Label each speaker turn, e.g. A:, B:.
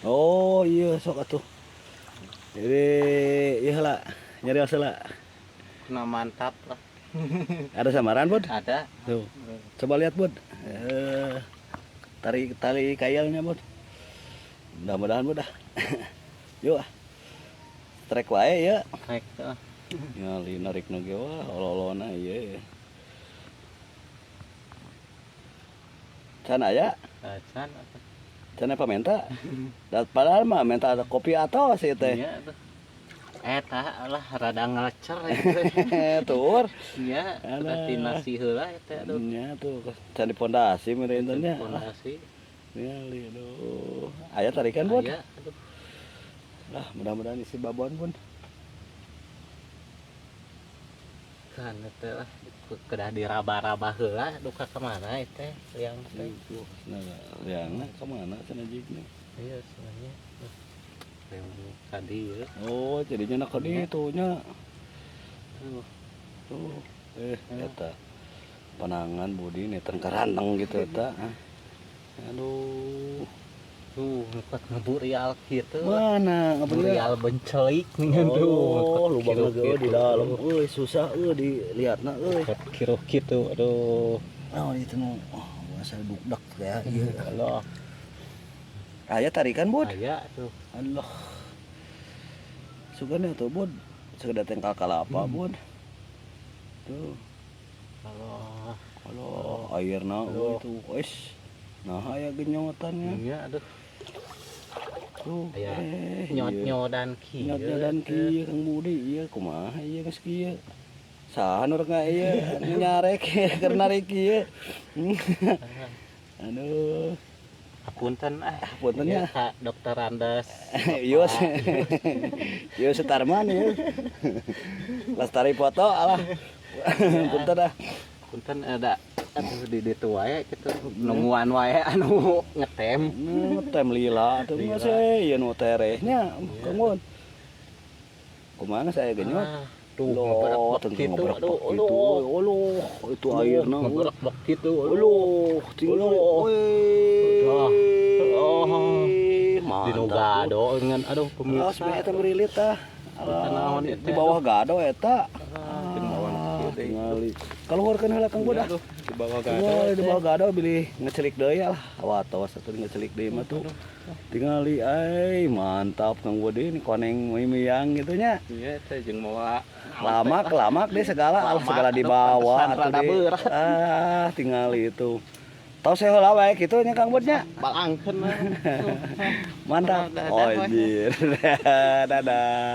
A: Oh iya sok atuh. Jadi iya lah, nyari heula.
B: Nah, mantap lah.
A: Ada samaran, Bud?
B: Ada.
A: Tuh. Coba lihat, Bud. Tarik tali kailnya, Bud. Mudah-mudahan, Bud, ah. Yuk ah. Trek wae ya.
B: Trek tuh.
A: Nyali narik nu ge wah olo-olona ieu. Can aya?
B: Can apa?
A: Can apa menta? Da padahal mah menta ada kopi atau sih teh.
B: Iya tuh. Eta lah rada ngelecer itu.
A: Tur.
B: Iya,
A: Alah.
B: berarti nasi heula eta aduh.
A: Nya tuh can di pondasi meureun nya.
B: Pondasi.
A: Ningali aduh. Aya tarikan, Bud?
B: Aya, aduh.
A: Lah, mudah-mudahan isi babon, Bun.
B: Kan eta lah kedah diraba-raba heula duka kemana eta liang teh.
A: Nah, liangna kemana cenah jigna?
B: Iya sebenarnya. Yang tadi ya.
A: Oh, jadinya nak ka ditu nya.
B: Tuh.
A: Tuh, eta panangan Budi neter karanteng gitu eta. Aduh,
B: Tuh, ngekot ngeburial gitu.
A: Mana
B: ngeburial bencelik nih tuh.
A: Oh, lubangna ge di dalam euy, susah euy dilihatna euy.
B: Ngekot kiruh gitu, aduh.
A: Oh, itu nu oh, bahasa dukdak ya ieu.
B: Allah.
A: Aya tarikan, Bud.
B: Aya tuh.
A: Allah. Sugana tuh, Bud. Sekedar tengkal kalapa, Bud. Tuh.
B: Allah.
A: Allah, airna euy tuh. Wis. Nah, aya genyotannya.
B: Iya, aduh.
A: Tuh,
B: Aya
A: iya.
B: nyot-nyodan kieu.
A: Nyot-nyodan kieu Kang Budi, ieu kumaha ieu geus kieu. Saha nu rek ieu nyarek keur narik ieu. Aduh.
B: Apunten ah.
A: Apunten nya.
B: Iya, Kak Dokter Andes.
A: Yus. Yus Sutarman ieu. Lestari foto alah. Punten ah.
B: Punten ada aduh di ditu wae kitu nungguan wae anu ngetem.
A: Ngetem lila atuh mah sih ieu nu terehnya. Kang Bud. Kumaha saya genyot?
B: Ah, tuh
A: Loh,
B: ngeberebek
A: tentu
B: gitu,
A: ngeberebek
B: aduh,
A: gitu.
B: aduh.
A: Aduh, itu airna.
B: Ngeberebek gitu, aduh.
A: Aduh, tinggal.
B: Aduh.
A: Wih.
B: Oh.
A: Mantap.
B: Dinu gado dengan aduh
A: Ah,
B: pemirsa.
A: sebenarnya eta merilit ah.
B: Eta naon
A: Di,
B: eta,
A: di bawah gado eta.
B: Ah, di bawah
A: Ah,
B: kieu deui.
A: tingali. Kaluhurkeun heula Kang Bud ah.
B: Aduh, di bawah gado.
A: Tingali di bawah gado bilih ngecelik deui lah. Awas atuh ngecelik deui mah tuh. Tingali ai mantap Kang Budi ini koneng mimiang gitu nya.
B: Iya, teh jeung mawa
A: Lamak lamak deh segala alah
B: Lamak,
A: segala
B: aduh,
A: dibawa
B: pantesan
A: atuh
B: rada
A: deh.
B: berat.
A: Ah, tingali itu. Tos heula wae kitu nya Kang Bud nya.
B: Balangkeun lah.
A: Mantap.
B: Dadah,
A: Oh, anjir. Dadah.